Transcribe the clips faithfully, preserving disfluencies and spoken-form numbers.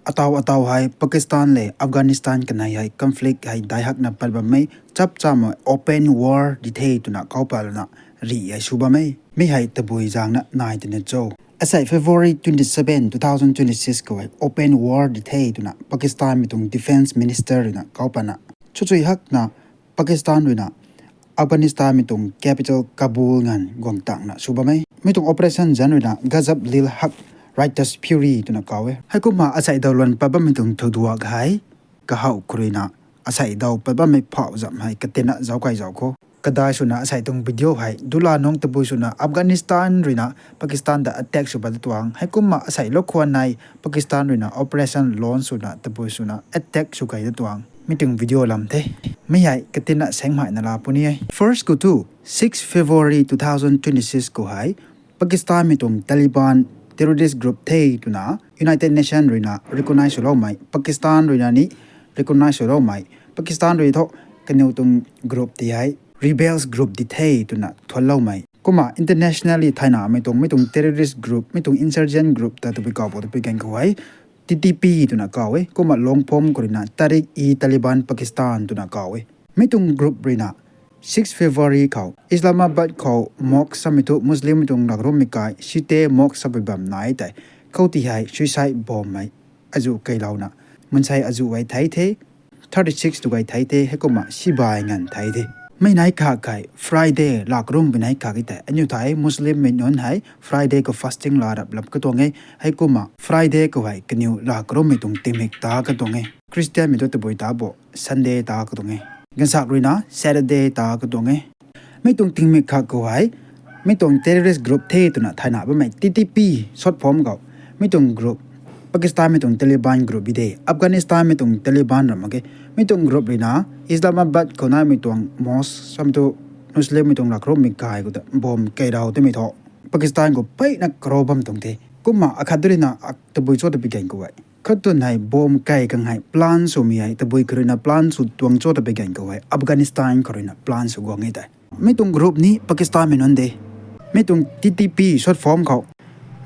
Ataw ataw hei Pakistan le Afghanistan kanei hei conflict hei daihakna pat bammei chap chamei open war di the twna kaupa lana rih hei sw bam e. Mi hei tabui zangna nai twna cho. Asei February twenty seven, two thousand twenty six khou hei open war di the twna Pakistanmei tuang defence minister ruina kaupana chuchui hakna Pakistan ruina Afghanistanmei tuang capital Kabul nganv guang tangna sw bam e. Mi tuang operation zanc ruina Ghazab-ul-Haq Righteous Fury twna kau e. Heikumna asei daw luan pat bammei tuang thouduak hei kahaw khou ruina asei daw pat bammei phauh zam hei katina zauc kai zauc khou kadai swna asei tuang video hei dula nungc tabui swna Afghanistan ruina Pakistan ta attack sw pat tuang. Heikumna asei lou khwan nei Pakistan ruina operation launch swna tabui swna attack sw kai tuang mi tuang video lam the. Mi hei katina sengmei na la puni e. First khou thu, six February two thousand twenty six khou hei Pakistanmei tuang Taliban terrorist group the twna United Nation ruina recognize swloumei, Pakistan ruina ni recognize swloumei, Pakistan rui thu kaniw tuang group ti hei rebels group di the twna thuanloumei. Kumna internationally thaynamei tuang mi tuang terrorist group, mi tuang insurgent group ta tabui kau bo tabui gan khou hei T T P twna kau e. Kumna long form khou ruina Tehrik-e-Taliban Pakistan twna kau e. Mi tuang group ruina six February khou Islamabad khou mosque samei thu Muslimmei tuang lakrummei kai Shiite mosque sapui bam nai tei khou ti hei suicide bomb hei azuh keilouna mansei azuh hei thei the, thirty six tu gay thei the, heikumna sibai nganv thei the. Mi nai khak hei Friday lakrummei nai khak tei aniu thei Muslimmei nunc hei Friday khou fasting la rap lap katuang e. Heikumna Friday khou hei kaniw lakrummei tuang tingmik ta katuang e. Christianmei tu tabui ta bo Sunday ta katuang e. Gansak ruina Saturday ta katuang e. Mi tuang tingmik khak khou hei mi tuang terrorist group the twna thayna bammei T T P short form khou mi tuang group Pakistanmei tuang Taliban group bi de, Afghanistanmei tuang Taliban ram mak ge. Mi tuang group ruina Islamabad khou naimei tuang mosque samei thu Muslimmei tuang lakrummei kai khou ta bomb keirau twmei thu Pakistan khou peyna karou bam tuang the. Kumna akhat ruina tabui cho tabui gan khou hei khat twn hei bomb kei khang hei plan swmei hei tabui khou ruina plan sw tuang cho tabui gan khou hei Afghanistan khou ruina plan sw guang e tei. Mi tuang group ni Pakistanmei nunc de. Mi tuang T T P short form khou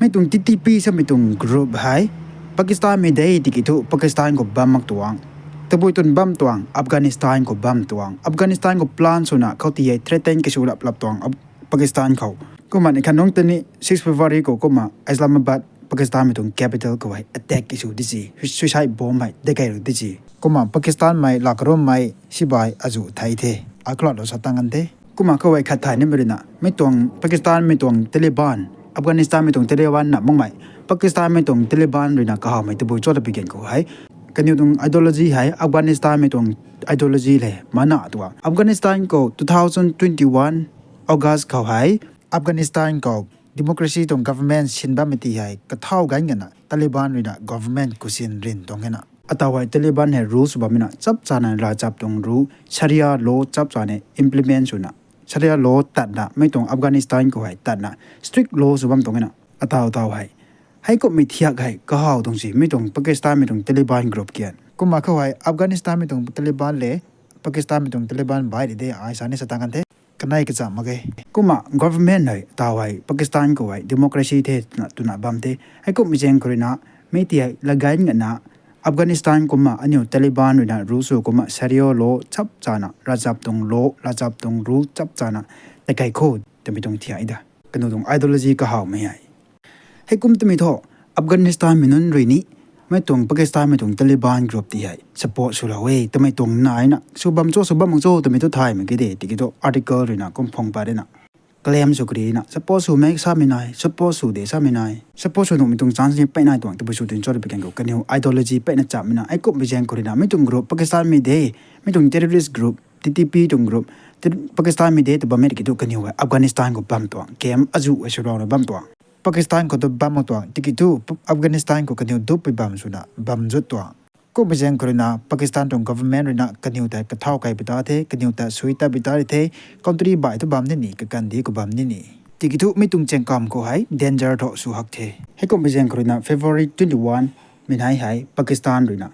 mi tuang T T P samei tuang group hei Pakistanmei de tiki thu Pakistan khou bam mak tuang. Tabui twn bam tuang Afghanistan khou bam tuang. Afghanistan khou plan swna khou ti hei threaten kasw lap lap tuang Pakistan khou. Kumna ni khat nungc tei ni six February khou kumna Islamabad Pakistanmei tuang capital khou hei attack kasw di si, suicide bomb hei dekei ru di si. Kumna Pakistanmei lakrummei sibai azuh thei the. Aklat lou sa tang kan the. Kumna khou hei khat thay nimei ruina mi tuang Pakistanmei tuang Taliban, Afghanistanmei tuang Taliban na makmei Pakistanmei tuang Taliban ruina kahawmei tabui cho tabui gan khou hei kaniw tuang ideology hei Afghanistanmei tuang ideology le mana tuang. Afghanistan khou two thousand twenty one August khou hei Afghanistan khou democracy tuang government sin bammei ti hei kathau gan gana Taliban ruina government khou sin rin tuang e na. Ataw hei Taliban hei rule sw bammei na chap chana ravchap tuang rule, Sharia law chap chana implement swna Sharia law tatna mi tuang Afghanistan khou hei tatna strict law sw bam tuang e na. Ataw taw hei heikumhmei thiak hei kahaw tuang si mi tuang Pakistanmei tuang Taliban group kian. Kumna khou hei Afghanistanmei tuang Taliban le Pakistanmei tuang Taliban bai ri de ai sa ni sa tang kan the. Kanei kacham mak ge. Kumna government hei taw hei Pakistan khou hei democracy the twna bam the. Heikumhmei zaeng khou ruina mi ti hei lagan gana Afghanistan kumna aniu Taliban ruina rule sw kumna Sharia law chap chana ravchap tuang law, ravchap tuang rule chap chana takei khou twmei tuang thiak da. Kaniw tuang ideology kahawmei hei Heikum twmei thu Afghanistanmei nunc rui ni mei tuang Pakistanmei tuang Taliban group ti hei support swlou e twmei tuang naina sw bam cho sw bam mak cho twmei thu thay mak ge de tiki thu article ruina kum phung pat rina claim sw kari na support swmei samei nai, support sw de samei nai, support sw nuhmei tuang chance ni pey nai tuang tabui sw tin cho twpui kan khou kaniw ideology peyna chammei na heikumhmei zaeng khou ruina mi tuang group Pakistanmei de, mi tuang terrorist group, T T P tuang group, Pakistanmei de tw bammei tiki thu kaniw hei Afghanistan khou bam tuang camp azuh hei swlouna bam tuang. Pakistan khou tu bam mak tuang tiki thu Afghanistan khou kaniw duppui bam swna bam zut tuang. Kummei zaeng khou ruina Pakistan tuang government ruina kaniw ta kathau kai pui ta the, kaniw ta sui tat pui ta ri the, country baih thu bam ni ni, kakandih khou bam ni ni. Tiki thu mi tuang chaengkam khou hei danger tho sw hak the. Heikummei zaeng khou ruina February twenty one mei nai hei Pakistan ruina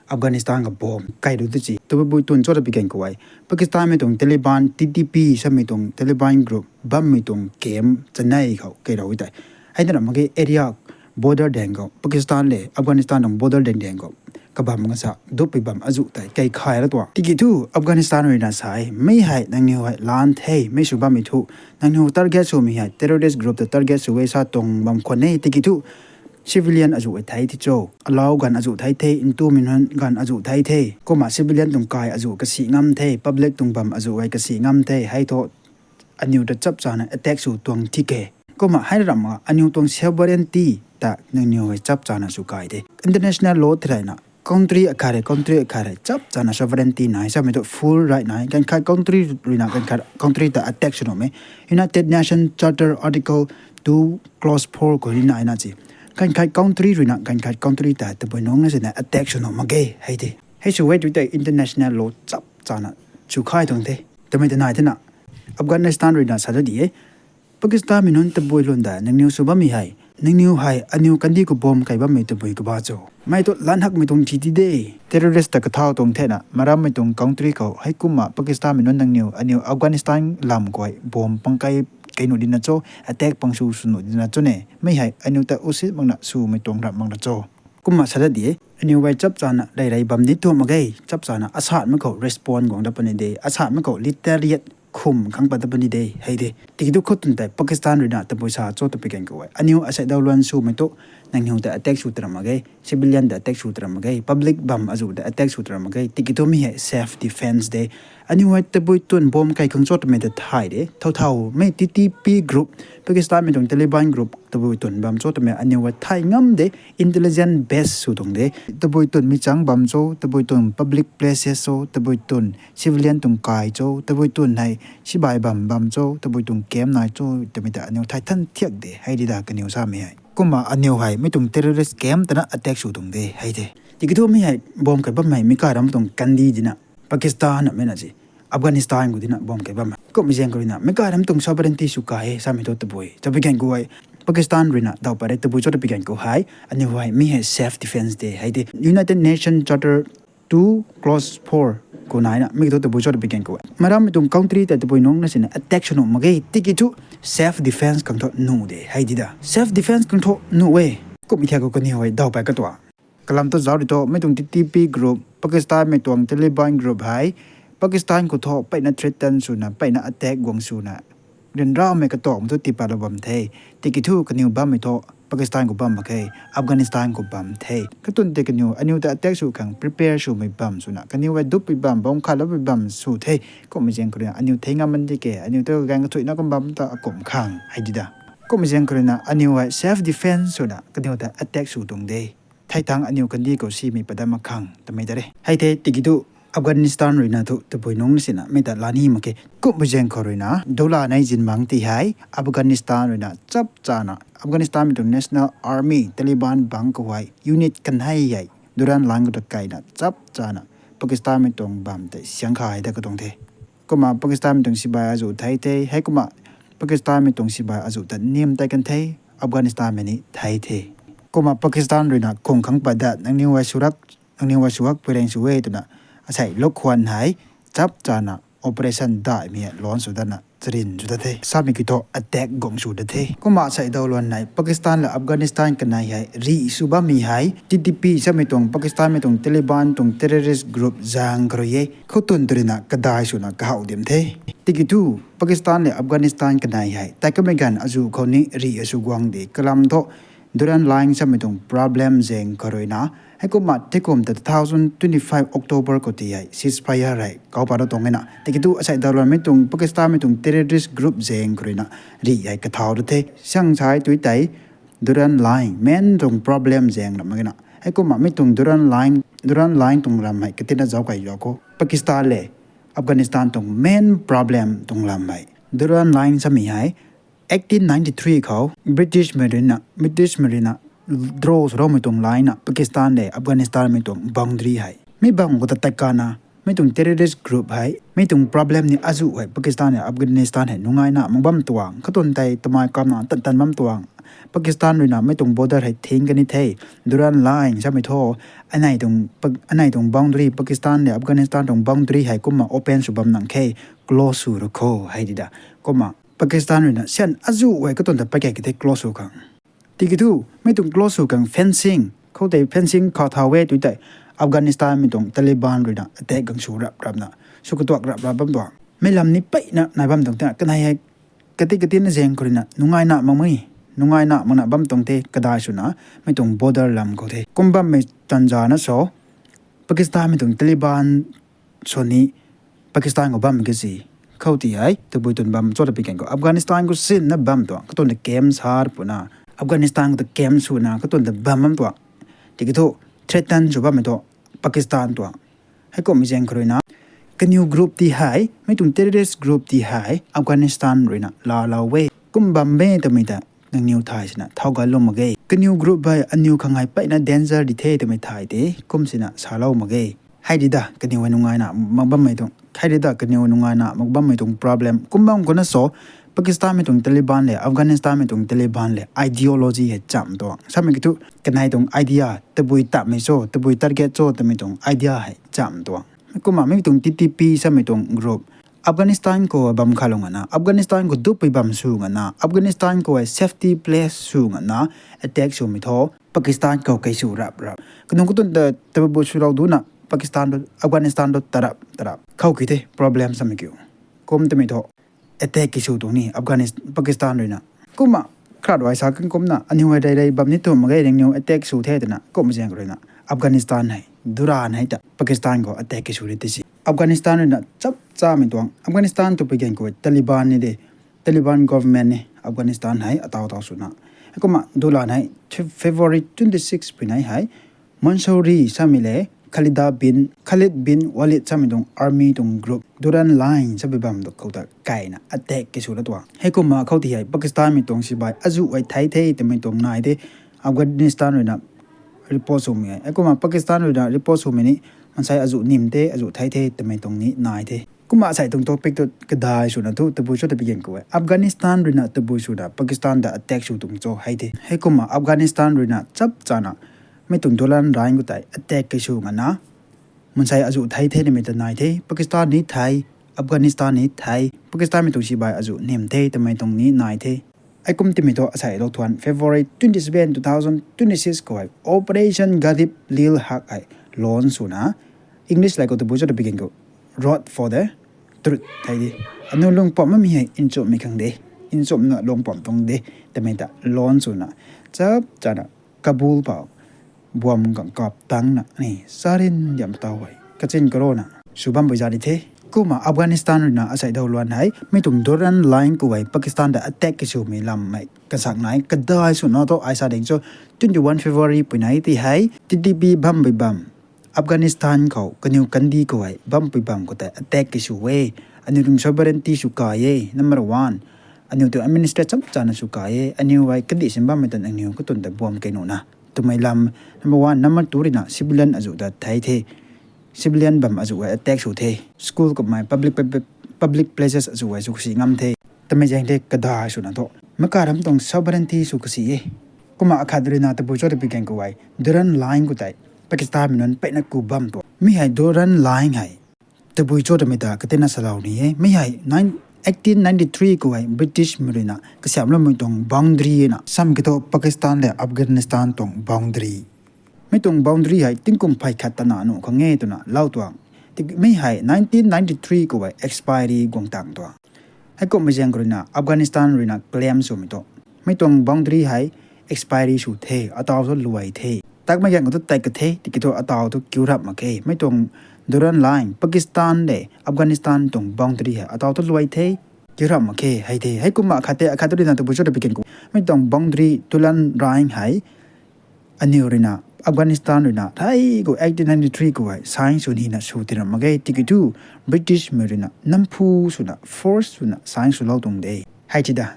Afghanistan khou bomb kai lu ti ci. Tabui bui tun cho twpui kan khou hei Pakistanmei tuang Taliban, T T P samei tuang Taliban group bammei tuang camp chanei khou kailou tei, hei na ram mak ge area border daeng khou, Pakistan le Afghanistan tuang border daeng daeng khou kabam kasa duppui bam azuh tei kei khai ra tuang. Tiki thu Afghanistan ruina sa e, mei hei nangniw hei lan the, mei sw bammei thu, nangniw target swmei hei terrorist group ta target sw e sa tuang bam khwan e. Tiki thu civilian azuh e thei thi cho, alau ganv azuh thei the, ntumei nunc ganv azuh thei the. Kumna civilian tuang kai azuh kasi ngam the, public tuang bam azuh e kasi ngam the. Hei thu aniw ta chapchana attack sw tuang thi ke. Kumna hei ramh aniw tuang sovereignty ta nangniw hei chapchana sw kai the. International law thei ruina country akhat rei country akhat rei chapchana sovereignty nai, samei thu full right nai. Ganv khat country ruina ganv khat country ta attack sw nuh e. United Nations Charter Article two Clause four khou rui naina si, ganv khat country ruina ganv khat country ta tabui nungc na sina attack sw nuh mak ge hei the. Hei sw e tu tei international law chapchana sw khai tuang the. Twmei ta nai thena Afghanistan ruina sa da di e, Pakistanmei nunc tabui lun da nangniw sw bammei hei, nangniw hei aniw kandih khou bomb kai bammei tabui kaba cho? Mei thu lan hakmei tuang thi ti de. Terrorist ta kathau tuang thena marammei tuang country khou heikumna Pakistanmei nunc nangniw aniw Afghanistan lam khou bomb pang kai kei nuh dina cho, attack pang sw sw nuh dina cho ne? Mei hei aniw ta usit makna swmei tuang ramh mak na cho? Kumna sa da di e, aniw hei chapchana rey rey bam ni tuang mak ge, chapchana asatmei khou respond guang da puni de, asatmei khou retaliate khum khang pat da puni de hei de. Tiki thu khou twn tei Pakistan ruina tabui sa cho ta pi gan khou e, aniw asei daw luan swmei tu nangniw ta attack sw tram mak ge, civilian ta attack sw tram mak ge, public bam azuh ta attack sw tram mak ge. Tiki thu mi hei self defense de. Aniw hei tabui twn bomb kai khang cho twmei ta thay de. Thau thau mei T T P group, Pakistanmei tuang Taliban group tabui twn bam cho twmei aniw hei thay ngam de. Intelligence base sw tuang de. Tabui twn mi chang bam cho, tabui twn public places cho, tabui twn civilian tuang kai cho, tabui twn hei sibai bam bam cho, tabui tuang camp nai cho twmei ta aniw thay than thiak de hei di da kaniw samei hei. Kumna aniw hei mi tuang terrorist camp tana attack sw tuang de hei the. Tiki thu mi hei bomb kai bammei mi kai ram tuang kandih dina Pakistan na mei na si, Afghanistan khou dina bomb kai bammei. Kummei zaeng khou ruina mi kai ram tuang sovereignty sw kai e samei thu tabui ta pi gan khou e, Pakistan ruina daw pat rei tabui cho ta pi gan khou hei, aniw hei mi hei self defense de hei de. United Nations Charter two Clause four khou naina mi thu tabui cho ta pi gan khou e, marammei tuang country ta tabui nungc na sina attack sw nuh mak ge. Tiki thu self defense khang thu nuh de hei di da. Self defense khang thu nuh e. Kummei thiak khou kaniw hei daw pat katuang kalam thu zauc ri thu, mei tuang T T P group, Pakistanmei tuang Taliban group hei Pakistan khou thu peyna threaten swna, peyna attack guang swna, ryanramei katuangmei thu tipatlou bam the. Tiki thu kaniw bammei thu Pakistan khou bam mak khe, Afghanistan khou bam the. Katwn tei kaniw aniw ta attack sw khang prepare swmei bam swna, kaniw hei duppui bam, bam khatloupui bam sw the. Kummei zaeng khou ruina aniw thei ngam man di ke, aniw ta gang kathuina kum bam ta akum khang hei di da. Kummei zaeng khou ruina aniw hei self defense swna kaniw ta attack sw tuang de. Thei thangc aniw kandih khou simei pat dat mak khang twmei ta re hei the. Tiki thu Afghanistan ruina thu tabui nungc na sina mei ta la ni mak khe. Kummei zaeng khou ruina dula nei zin bangc ti hei Afghanistan ruina chapchana Afghanistanmei tuang National Army Taliban bangc khou hei unit kanei hei Durand Line khou ta kaina chapchana Pakistanmei tuang bam tei siang kha hei dat katuang the. Kumna Pakistanmei tuang sibai azuh thei the, heikumna Pakistanmei tuang sibai azuh ta nim tei kan the, Afghanistanmei ni thei the. Kumna Pakistan ruina khung khang pat dat nangniw hei swrak, nangniw hei swrak pui reng sw e twna asei luk khwan hei chapchana operation daihmei hei launch sw datna charin sw dat the. Samei kiu thu attack guang sw dat the. Kumna asei daw luan nei Pakistan le Afghanistan kanei hei rih sw bammei hei T T P samei tuang Pakistanmei tuang Taliban tuang terrorist group zaeng kha rui e. Khou twn tw ruina kadai swna kahaw dim the. Tiki thu Pakistan le Afghanistan kanei hei tei kamei ganv azuh khou ni rih sw guang de kalam thu Durand Line samei tuang problem zaeng kha ruina, heikumna theikum ta two thousand twenty-five October khou ti hei ceasefire hei kau pat ra tuang e na. Tiki thu asei daw luanmei tuang Pakistanmei tuang terrorist group zaeng kha ruina rih hei kathau ra the. Siang sai tui tei Durand Line main tuang problem zaeng ram mak ge na. Heikumna mi tuang Durand Line, Durand Line tuang ram hei katina zauc kai zauc khou Pakistan le Afghanistan tuang main problem tuang lam hei Durand Line samei hei eighteen ninety-three khou British mei ruina, British mei ruina draw sw raumei tuang line na Pakistan le Afghanistanmei tuang boundary hei. Mi bam khou ta tat kana, mi tuang terrorist group hei, mi tuang problem ni azuh hei Pakistan le Afghanistan hei nungaina mak bam tuang, khou twn tei tamei kamna tan tan bam tuang. Pakistan ruina mi tuang border hei thing kani the, Durand Line samei thu, anei tuang, anei tuang boundary, Pakistan le Afghanistan tuang boundary hei kumna open sw bam nang khe, close sw ra kho hei di da. Kumna Pakistan ruina sian azuh hei khou twn ta pakai ka the close sw khang. Tiki thu, mi tuang close sw khang fencing, khoutei fencing kha thau e tu tei, Afghanistanmei tuang Taliban ruina attack khang sw rap rapna, sw katuak rap rap bam tuang. Mei lam ni peyna nai bam tuang te, kanei hei kati kati na zaeng khou ruina nungaina makmei, nungaina makna bam tuang the, kadai swna, mi tuang border lam khou the. Kum bammei tanzana so, Pakistanmei tuang Taliban sw ni, Pakistan khou bam ka si. Khoutei hei, tabui tuang bam cho ta pi kan khou, Afghanistan khou sinna bam tuang, katuang ta camp sar puna, Afghanistan khou ta camp swna, katuang ta bam bam tuang. Tiki thu, threaten sw bammei thu, Pakistan tuang. Heikumhmei zaeng khou ruina, kaniw group ti hei, mi tuang terrorist group ti hei, Afghanistan ruina laalou e. Kum bam e twmei ta, nangniw thay sina thau galou mak ge. Kaniw group hei aniw khang hei peyna danger di the twmei thay tei, kum sina salou mak ge. Hei di da, kaniw hei nungaina mak bammei tuang, hei di da, kaniw nungaina mak bammei tuang problem. Kum bam khou na so, Pakistanmei tuang Taliban le, Afghanistanmei tuang Taliban le, ideology hei cham tuang. Samei ki thu, kanei tuang idea, tabui tatmei cho, tabui target cho, twmei tuang idea hei cham tuang. Kumna mi tuang T T P samei tuang group, Afghanistan khou bam khalou ngana, Afghanistan khou dupui bam sw ngana, Afghanistan khou safety place sw ngana, attack swmei thu, Pakistan khou kei sw rap rap. Kanung katuang ta, tabui swlou duna, Pakistan tu, Afghanistan tu tarap, tarap. Khou ki the, problem samei kiu. Kum twmei thu, attack ki sw tuang ni, Afghanistan, Pakistan ruina. Kumna, khat ai sa kan kumna, aniw hei rei rei bam ni tu mak ge, aniw attack sw the twna, kum zaeng ruina. Afghanistan hei, duran hei ta, Pakistan khou attack ki sw ri ti si. Afghanistan ruina, chap chamei tuang, Afghanistan tu pi gan khou, Taliban ni de, Taliban government ni, Afghanistan hei, ataw ataw swna. Kumna, dulan hei, February twenty six pui nai hei, Mansouri samei le, Khalida bin, Khalid bin Walid samei tuang army tuang group, Duran Line samei bam tu khou ta kaina attack ki sw la tuang. Heikumna khoutei hei Pakistanmei tuang sibai azuh hei thei the twmei tuang nai the, Afghanistan ruina report swmei e. Heikumna Pakistan ruina report swmei ni, mansei azuh nim the, azuh thei the twmei tuang ni nai the. Kumna asei tuang topic tu kadai swna thu tabui cho ta pi gan khou e. Afghanistan ruina tabui swna Pakistan ta attack sw tuang cho hei the. Heikumna Afghanistan ruina chap chana mi tuang Duran Line khou tei attack ki sw ngana, mansei azuh thei the nimei ta nai the. Pakistan ni thei, Afghanistan ni thei, Pakistanmei tuang sibai azuh nim the twmei tuang ni nai the. Heikum timei thu asei lou thuan February twenty seven, two thousand twenty six khou hei Operation Gharib Lil Haq hei launch swna, English lei khou tabui cho ta pi gan khou, Road for the Truth hei di. Aniw lungpam mamei hei nchumhmei khang de, nchumhna lungpam tuang de, twmei ta launch swna, chap chana Kabul pou buam khang kap tangna ni sarin diam taw hei kachin karona sw bampui za di the. Kumna Afghanistan ruina asei dau luan hei mi tuang Duran Line khou hei Pakistan ta attack ki swmei lammei kasak nai kadai swna thu ai sa ding cho, twenty one February pui nai ti hei T T P bampui bam, Afghanistan khou kaniw kandih khou hei bampui bam khou tei attack ki sw e. Aniw tuang sovereignty sw kai e, number one. Aniw tuang administration chap chana sw kai e. Aniw hei kandih sim bammei tan aniw katuang ta buam kei nuna twmei lam, number one. Number two ruina civilian azuh ta thei the, civilian bam azuh hei attack sw the. School kummei public, public places azuh hei sw kasi ngam the. Tamei zaeng the kadai swna thu, maka ram tuang sovereignty sw kasi e. Kumna akhat ruina tabui cho ta pi gan khou hei Duran Line khou tei Pakistanmei nunc peyna ku bam tuang. Mi hei Duran Line hei tabui cho tamei ta katina salou ni e. Mi hei eighteen ninety three khou hei Britishmei ruina kasiamhloumei tuang boundary na, sam ki thu Pakistan le Afghanistan tuang boundary. Mi tuang boundary hei tingkum phey khat tana nuh khang e twna lou tuang. Mi hei nineteen ninety three khou hei expiry guang tang tuang. Heikumhmei zaeng khou ruina Afghanistan ruina claim swmei thu, mi tuang boundary hei expiry sw the, ataw thu luai the. Takmei gan khou thu tat ka the, tiki thu ataw thu kiu rap mak khe. Mi tuang Duran Line, Pakistan le Afghanistan tuang boundary hei ataw thu luai the, kiu rap mak khe hei the. Heikumna akhat the, akhat ruina tabui cho ta pi gan khou, mi tuang boundary Duran Line hei aniw ruina, Afghanistan ruina thei khou eighteen ninety three khou hei sign sw nina sw ti ram mak ge, tiki thu Britishmei ruina namphu swna, force swna sign swlou tuang de hei ti da.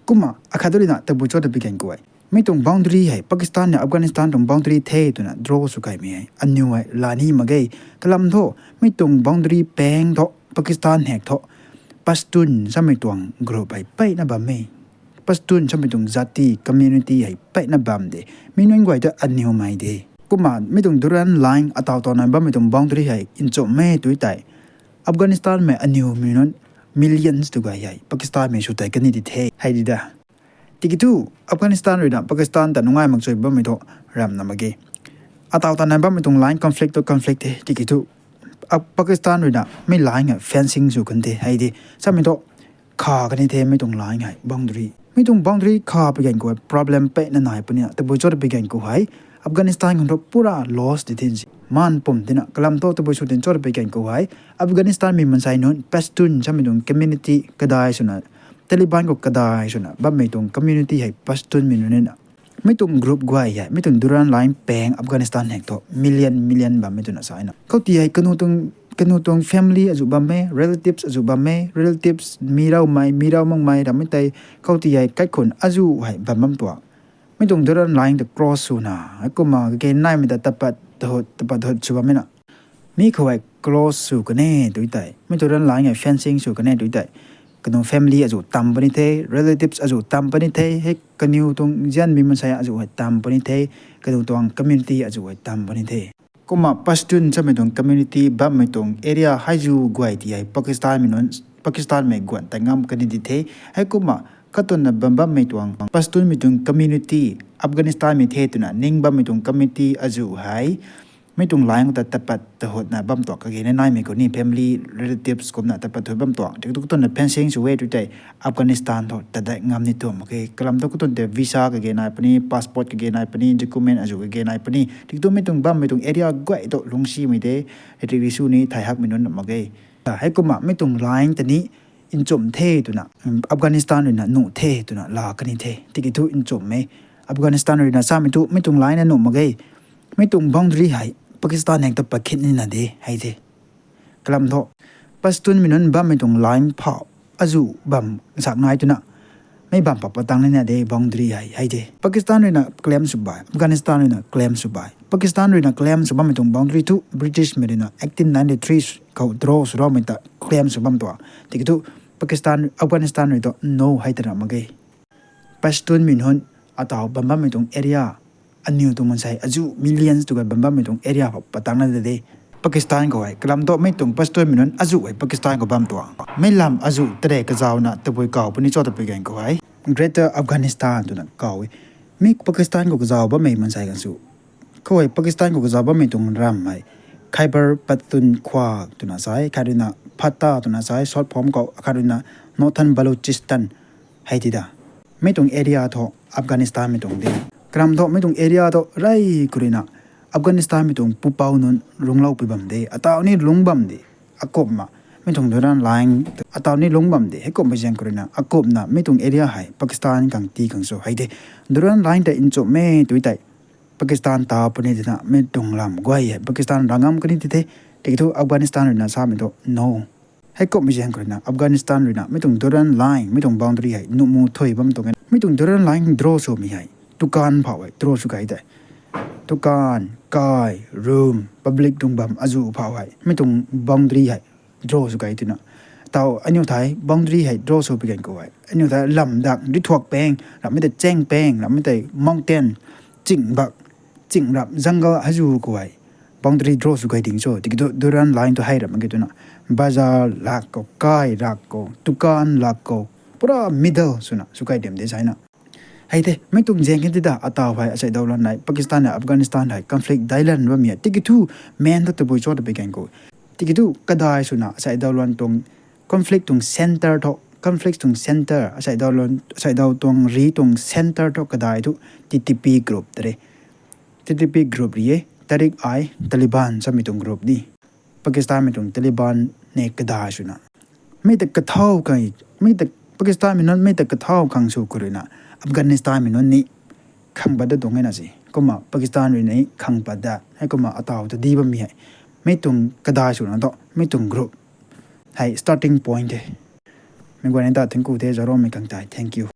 Kumna akhat ruina tabui cho ta pi gan khou hei, mi tuang boundary hei Pakistan na Afghanistan tuang boundary the twna draw sw kaimei hei aniw hei la ni mak ge. Kalam thu, mi tuang boundary pang thu, Pakistan hak thu, Pashtun samei tuang group hei peyna bam e. Pashtun samei tuang jati, community hei peyna bam de. Mi nunc guay ta aniwmei de. Kumna mi tuang Duran Line ataw tawna bammei tuang boundary hei nchumhmei tu tei, Afghanistanmei aniwmei nunc millions tu guay hei Pakistanmei sw tei kani di the hei di da. Tiki thu, Afghanistan ruina Pakistan ta nungai mak chui bammei thu ramna mak ge. Ataw ta nai bammei tuang line conflict tu conflict the, tiki thu, Pakistan ruina mei line hei fencing sw kan the hei de. Samei thu, kha kan the mei tuang line hei boundary. Mei tuang boundary kha pui gan khou hei problem peyna nai puni na, tabui cho ta pui gan khou hei, Afghanistan khang thu pura loss di tin si. Maan pum tina, kalam thu tabui sw tin cho ta pui gan khou hei, Afghanistan mi mansei nunc Pashtun samei tuang community kadai swna, Taliban khou kadai swna bammei tuang community hei Pashtun mi nunc na. Mei tuang group guay hei, mei tuang Durand Line pang Afghanistan hei thu million million bammei twna sa na. Khou ti hei kanu tuang family azuh bammei, relatives azuh bammei, relatives mi raumei, mi rau makmei rammei tei, khou ti hei kaikhun azuh hei bam bam tuang. Mei tuang Durand Line ta cross swna, kumna kage naimei ta tapat tahut, tapat tahut sw bammei na. Mi khou hei cross sw kan e tu tei, mei tuang Durand Line hei fencing sw kan e tu tei, kanu family azuh tam puni the, relatives azuh tam puni the, hei kaniw tuang zianmi mansei azuh hei tam puni the, kanu tuang community azuh hei tam puni the. Kumna Pashtun samei tuang community bammei tuang area hei zu guay ti hei Pakistan mei nunc, Pakistan mei guan ta ngam kan di the. Heikumna katunna bam bammei tuang Pashtun mei tuang community, Afghanistan mei the twna ning bammei tuang community azuh hei, mei tuang line khou ta tapat tahutna bam tuang kage naimei khou ni family, relatives kumna tapat tahut bam tuang. Tiki thu katunna fencing sw e tu tei Afghanistan thu tadat ngam ni tuang mak ge. Kalam thu katun tei visa kage nai puni, passport kage nai puni, document azuh kage nai puni. Tiki thu mei tuang bammei tuang area guay thu lungcsimei de, hei tiki su ni thai hakmei nunc mak ge. Heikumna mei tuang line ta ni nchumh the twna, Afghanistan ruina nuh the twna la kan the. Tiki thu nchumhmei, Afghanistan ruina samei thu mei tuang line na nuh mak ge. Mei tuang boundary hei Pakistan hei ta pakhin nina de hei the. Kalam thu, Pashtun mei nunc bammei tuang line phau azuh bam sak nai twna, mei bam pa patang nina de boundary hei hei the. Pakistan ruina claim sw bai, Afghanistan ruina claim sw bai. Pakistan ruina claim sw bammei tuang boundary thu British mei ruina eighteen ninety-three khou draw sw raumei ta claim sw bam tuang. Tiki thu Pakistan, Afghanistan rui thu no hei ta ra mak ge. Pashtun mei nunc ataw bam bammei tuang area, aniw tuang mansei azuh millions tu kay bam bammei tuang area khou patang na de de. Pakistan khou hei kalam thu mei tuang Pashtun mei nunc azuh hei Pakistan khou bam tuang. Mei lam azuh tare kazauna tabui kaw puni cho ta pui gan khou hei, Greater Afghanistan twna kaw e. Mi Pakistan khou kazaw bammei mansei kan su, khou hei Pakistan khou kazaw bammei tuang ram hei Khyber Pakhtunkhwa twna sa e, khat ruina FATA twna sa e short form khou, khat ruina Northern Balochistan hei ti da. Mei tuang area thu Afghanistan mei tuang de. Kalam thu mei tuang area thu rey khou ruina Afghanistan mei tuang pupouc nunc lungclou pui bam de, ataw ni lungc bam de. Akumna mei tuang Durand Line ataw ni lungc bam de. Heikumhmei zaeng khou ruina akumna mei tuang area hei Pakistan khang ti khang sw hei de. Durand Line tei nchumhmei tu tei Pakistan ta puni tina mei tuang lam guay hei Pakistan ra ngam kan ti the. Tiki thu Afghanistan ruina samei thu no. Heikumhmei zaeng khou ruina Afghanistan ruina mei tuang Durand Line, mei tuang boundary hei nuh mu thui bam tuang e. Mei tuang Durand Line draw swmei hei tukan phau hei draw sw kay tei, tukan, kai, room, public tuang bam azuh phau hei mei tuang boundary hei draw sw kay twna. Taw aniu thei boundary hei draw sw pui gan khou hei aniu thei lam dak ri thuak pang, rammei tei cheng pang, rammei tei mountain, ching bak, ching rap, jungle hei zu khou hei boundary draw sw kay ding cho. Tiki thu Durand Line tu hei ram mak ge twna, bazar lak khou, kai lak khou, tukan lak khou, pura middle swna sw kay dem de sa na. Hei the, mei tuang zaeng kan ti da, ataw hei asei daw lan nai, Pakistan hei Afghanistan hei conflict dailan bammei e. Tiki thu main thu tabui cho ta pui gan khou, tiki thu kadai swna asei daw lan tuang conflict tuang centre thu, conflict tuang centre, asei daw tuang ri tuang centre thu kadai thu T T P group ta re. T T P group ri e, Tehrik-i-Taliban samei tuang group ni. Pakistan mei tuang Taliban ne kadai swna, mei ta kathaw kay, mei ta, Pakistan mei nunc mei ta kathaw khang sw khou ruina Afghanistan mei nunc ni khang pat dat tuang e na si. Kumna Pakistan rui ni khang pat dat hei, kumna ataw ta di bammei hei mei tuang kadai swna thu mei tuang group hei starting point the. Mei guayna ta thank you the, zaroumei khang tei thank you.